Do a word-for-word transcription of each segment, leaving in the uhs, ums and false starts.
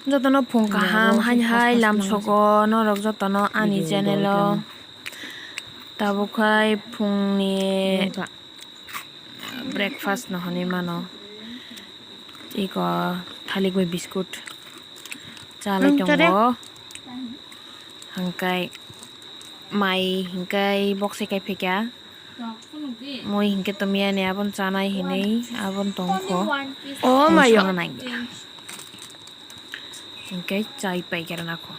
Jotono phung kaham hai hai lamsogo norok jotono ani channel o. Tabuk khai phungni breakfast no hinwi mano. Iko thalik bai biscuit chalai tongo. Hingkai mai hingkai bokse kai phekya. Mui hingke to miyani abon chanai hinui abon tongkho. Oh my god. Hingke chai pai kera nakho.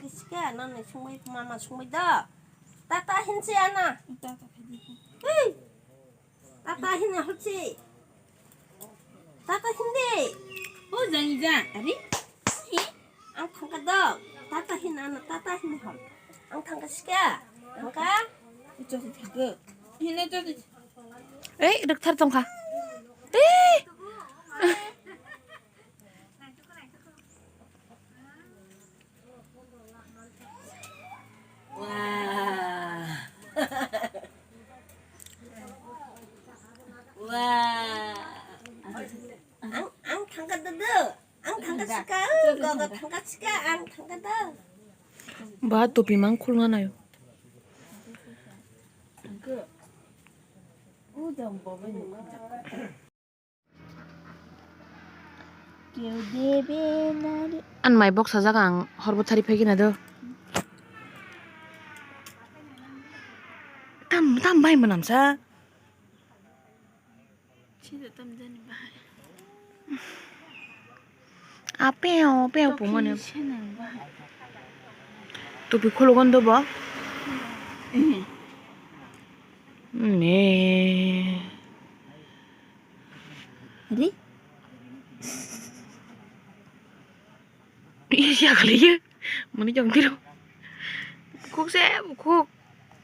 Iske nani sungbai mama sungbai da. Tata hinsi ana. Hey. Tata hina hotsi. Tata hindi. Oh, jani ja. Ari? Ang thangka do. Tata hina na, tata hina hol. Ang thangka sika. Thangka. Ito si thangka. Hina to si. Eh, doktor tongka. Eh. Wah. Wah. Ang, ang thangka dada. Ang thangka sika. Gogo thangka sika. Ang thangka da. Ba topi mang khulna nayo. An mai bok sajak ang hor bo thari phai khe na do. Tam, tam bai manam sa. Apeo, apeo pumane. Topi khologon do bo. Ne. Ri? Iya siya kali ya. Mani jong tiro. Khuk se, khuk.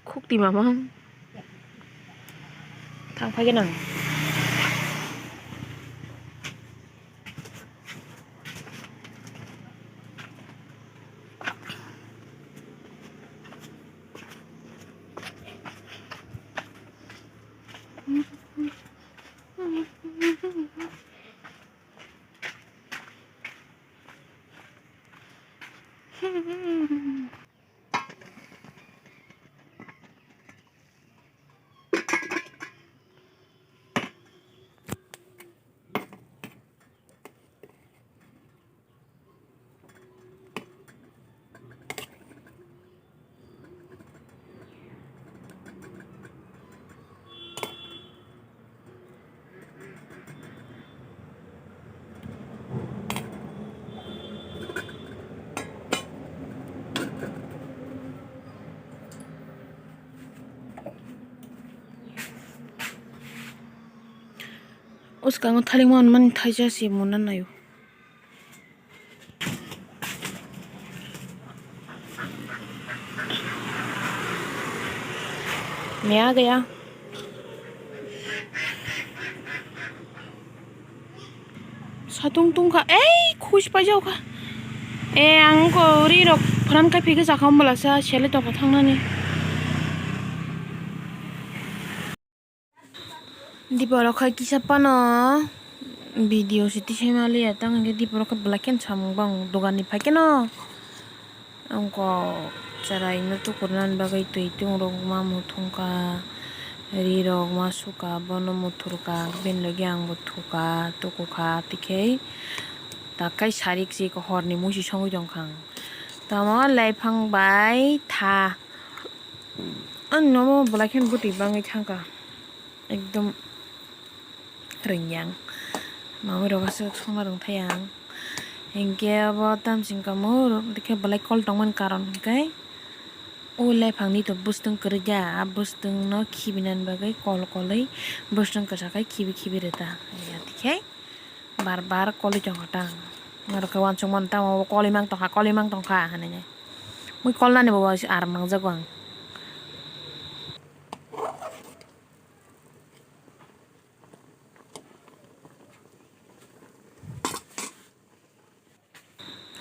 Khuk ti mamang. Thang phai nang. Uskango thaling manmani thaisa se muna naio. Mea gaya. Satung tungkha, ei khuis paijao kha. E, ang ko ri rok pharan kai phikhe sakha, omola sa sele tongkha thangnani. Dipa rok khai kisa pano video se tisai maliya, tang hingke dipa rok khai belai kheno samung bang dogan ni phai kheno. Ang kok cherai no tukur nani bagwi twi tung rok ma muthung kha, ri rok ma suka, bono muthur kha, bini logi ang bo thuka, tuku kha, tikhe takhai sarik se hor ni muisu songwi tong kha ang. Tamo laiphang bai tha. Ang nomo belai kheno bwtwi bangwi thangkha, ekdom rwngyang. Mamwi rok aswk songna rwngthai ang. Hinkhe abo tamsing kamo rw-, hwnkhe belai kol tongmani karon hinkhe o lephangni to bwswtwng kwrwikya, a bwswtwngno khibinani bagwi kol kolwi bwswtwng kwchak khai khibi khibi rwta. Hwnkhe. Bar bar koli tongkha tang. Norok khe uansukmano tamo bo koli mang tongkha, koli mang tongkha hinwi. Mui kolnani bo ar mangjago ang.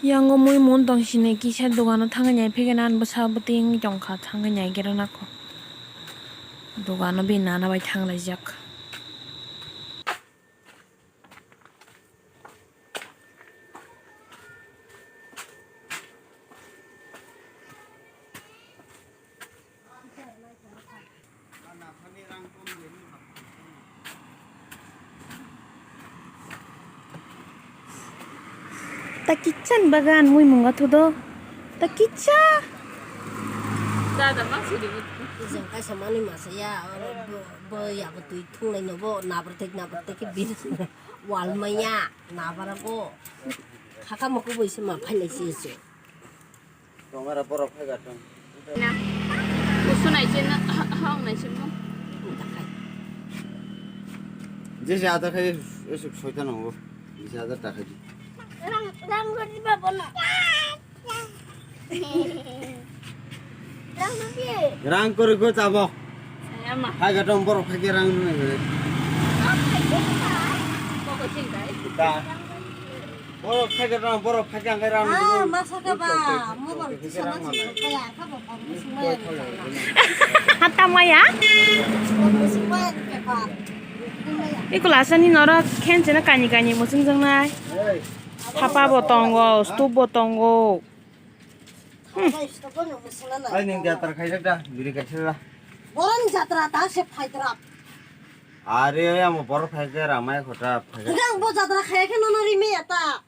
Yango mui mun tong sini kisa dogano thangwi nai phikhe nan bwsa bwtwi wngwi tongkha thangwi nai khe rwnakho. Dogano bini nana bai thanglaijak. Ta kicha ni bagan mui munga thudo. Ta kicha. Dada ma sidi. Jeng kaisa mani masa ya, bo, bo ya bo twi thunglai no bo nabar thek nabar thek ke bin wal maya nabar go. Khaka moko bo ise ma phailai si ise. Tongara borok phai ga tong. Na. Usu nai chen na, ha, ha, nai chen mo. Jese ada khai esuk soita nongo. Jese ada ta khai. Rang, rang gori ba bono. Rang gori. Rang kori go tabo. Ama. Phai ga tong borok phai ke rang nai. Koko sing kai. Da. Borok khaikhe rang, borok khaikhe ang khe rang. Ah, ma sakha ba, mobile kisa ma sakha ya, kha ba, ba, muchung maya ni kha. Hata maya? Muchung maya ni kha ba. Ikula asani norok khencheno kani kani muchung jongnai. Ei. Thapa bo tongo, stup bo tongo. Thapa stop bo no muchung na. Ai ning jatra khaijak da, biri kaisa da. Boron jatra ta se phaidra. Are amo borok khaikhe ramai khota phaijak. Ang bo jatra khaya khe nono ri meya ta.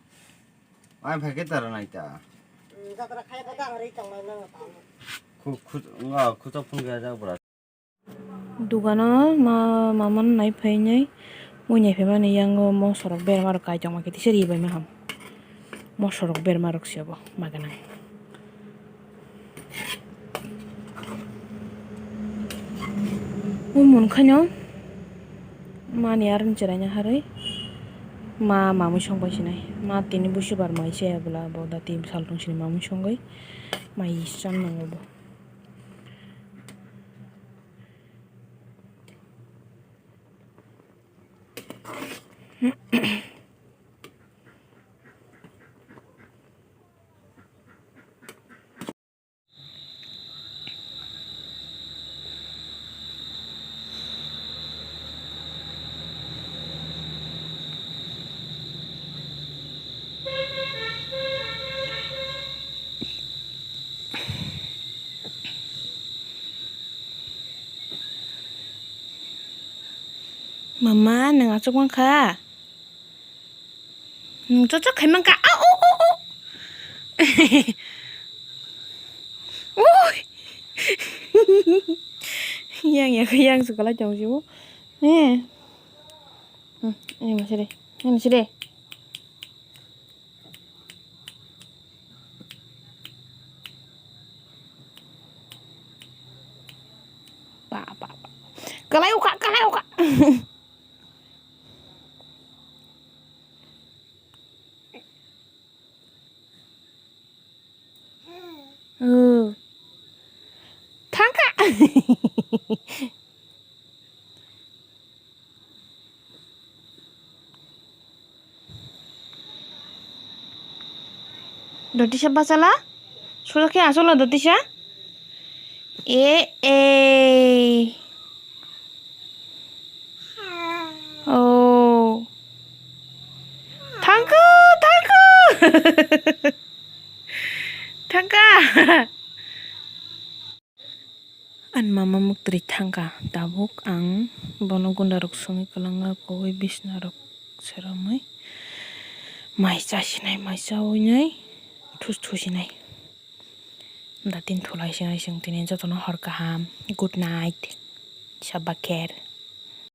Ai phaikhe tara nai ta. Jatra khaya khe ta ri tong nai nang ta. Khu, khu, nga khuchak phung khe jak bra. Dugano ma, mamano nai phainai, mui nai phaimani yango mosorok berma rok kai tongma khe tisa ri bai maham. Mosorok berma rok se obo ma gwnang. O munkhaino mani aroni chwraina harwi ma mamwi songbai sinai. Ma tini busubar mai chaya bwla bo da tini saltong sini mamwi songwi mai chan nango bo. Mama, nwng achuk mankha? Nwng chochok khai mankha? Au, au, au, au. Ui. Yang, yang, yang, sekolah jauh sih, Bu. Eh. Hmm, ini masih deh. Ini masih deh. Ba, ba, ba. Kalai uka, kalai uka. Oh. Thangka. Dotisa bachala? Sujakhe asola dotisa? E, e. Oh. Thangka, thangka. Thangka. Ani mama muktwi thangkha, tabuk ang bono gunda rok songwi kwlwng rok kogwi bisna rok seramwi mai chasinai, mai chawi nai thus thusinai. Da tin thulai sinai chwng tini jotono hor kaham, good night, sabakher.